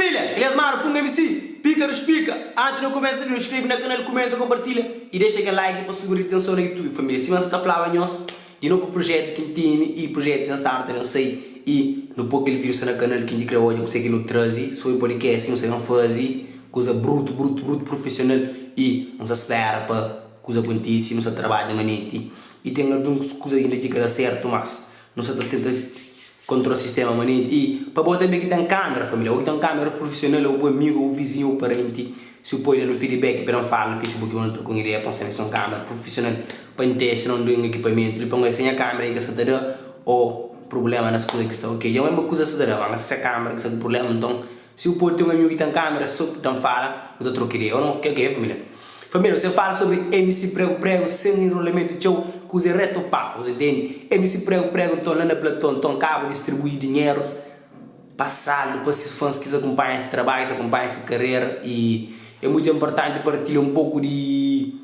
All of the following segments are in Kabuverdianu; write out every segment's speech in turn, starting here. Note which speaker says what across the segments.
Speaker 1: Família, Eliasmar Punga MC, Pika dos Pika, antis nu kumesa nu inskreve na kanal, kumenta, konpartilha i dexa kel like pa subi ritenson na YouTube. Família, sima N sta ta flaba nhos di novu prujetu ki N tene i prujetu dja N staba ta ben sai i nu po kel vídiu sta na kanal ken ki kre odja kuse ki nu traze sobri podcast nu sta ben faze kuza brutu brutu brutu prufisional i N sta spera pa kuza kontise nu sta trabadja manenti i ten alguns kuza inda ki ka da sertu mas Nu sa ta tenta kontrola sistema manenti i pa bo tanbe ki ten kamera familia bo ki ten kamera prufisional ou bu amigu ou bu vizinhu ou parenti si bu pode da-nu feedback pa dan fala na facebook pa nu troka un ideia pa N sabe si un kamera prufisional pa N testa na un dun ekipamentu li pa N oja si nha kamera inda sa ta da ou prublema nas kuza ki sta ok dja ma kuza sa ta da ma N ka sa si é kamera ki sta ku prublema nton Si bu pode ten un amigu ki ten kamera so dan fala nu ta troka ideia o no ke ke familia Familia você fala sobre MC prego prego sen enrolamentu txeu kuza é reto papo você entende MC prego prego nton la na platô nton kaba distribui dinherus pa saldu pa si fans ki ta kunpanha si trabadju ta kunpanha si karera i é mutu inportanti partilha un poku di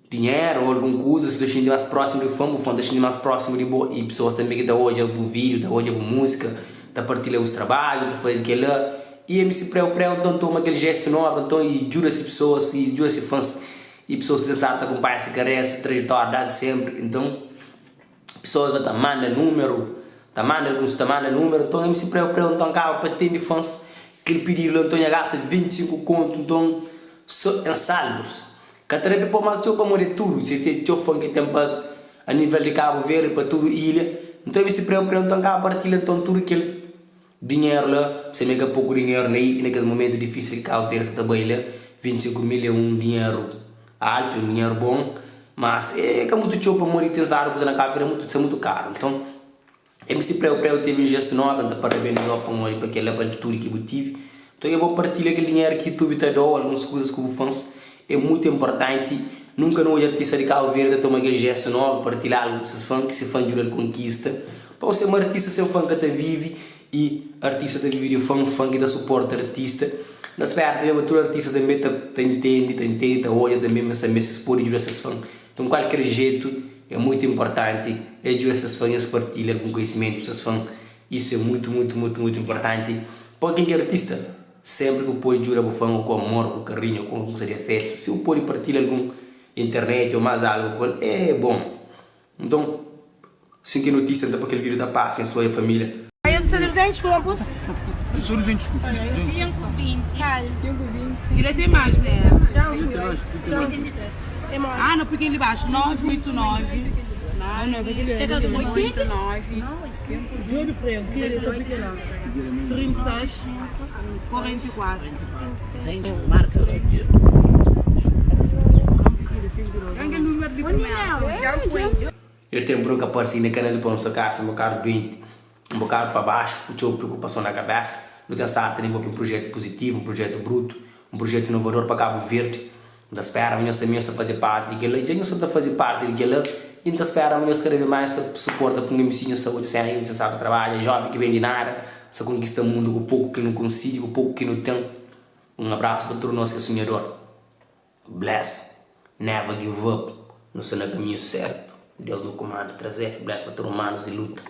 Speaker 1: Dinheru ô algun kuza, si ta xinti más prósimu di fã, bu fã ta xinti más prósimu di bo i pesoas tanbê ki ta odja bu vídiu, ta odja bu múzika, ta partilha bus trabadju, ta faze kel-la. I MC Preu Preu nton toma kel jéstu nóbri nton i djuda se pesoas i djuda se fãs i pesoas ki ta staba ta kunpanha se karera, se trajetória désdi sénpri. Nton pesoas ba ta manda númeru, ta manda alguns ta manda númeru. Nton MC Preu Preu nton kaba pa atende fãs kel pididu la. Nton dja gasta 25 kontu nton sô en saldus. Ka ta da pa pô más txeu pamodi é tudu se ten txeu fã ki ten pa a nível di Kabu Verdi pa tudu ilha nton mi si preu preu nton kaba partilha nton tudu kel dinheru la se mi ka poku dinheru na i na kes mumentu difísil ki Kabu Verdi sa ta bai la 25 mil é un dinheru altu é un dinheru bon mas é ka mutu txeu pamodi ten stadu kuza na Kabu Verdi é mutu sta mutu karu nton. MC Preu Preu tevi un jestu nobre, N ta parabenizau pamodi pa kel-la, pa atitudi ki bu tivi. Nton é bon partilha kel dinheru ki YouTube ta da-u, alguns kuzas ku bu fans é mutu inportanti. Nunka nu odja artista di Kabu Verdi ta toma kel jestu nobre, partilha algu ku ses fan, ki se fan djuda-l konkista. Pa bo ser ma artista sen fan ka ta vivi i artista ta vivi di fan, fan ki ta suporta artista. N ta spera tanbe ma tudu artista tanbe ta ta intendi, ta intendi, ta odja tanbe ma es tanbe si es pode djuda ses fan. Di un kualker jetu é mutu inportanti es djuda ses fan, es partilha algun konhisimentu ku ses fan, isu é mutu mutu mutu mutu inportanti pa ken ki é artista, senpri ki bu pode djuda bu fan ku amor, ku karinhu, ku algun kusa di afetu, si bu pode partilha algun internet ô más algu ku el é bon. Nton. Sin ki notísia nta pa kel vídeo ta pasa nhas ta odja família. Eu ten bronka parse na kanal di pon so kasa un bokadu duenti, un bokadu pa baxu, ku txeu priokupason na kabesa. Nu ten stadu ta dizenvolve un prujetu puzitivu, un prujetu brutu, un prujetu inovador pa Kabu Verdi. N ta spera ma nhos tanbe nhos ta faze parti di kel-la. Dja nhos sa ta faze parti di kel-la i N ta spera ma nhos kada bes más nhos ta suporta pa un MC nhos ta odja sena ki nhos ta trabadja, joven ki ben di nada, sa konkista mundu ku poku ki nu konsigi, ku poku ki nu ten. Un abrasu pa tudu nos ki é sunhador. Bless never give up nu sta na kaminhu sertu Deus nu kumanda 3F bless pa tudu manus di luta.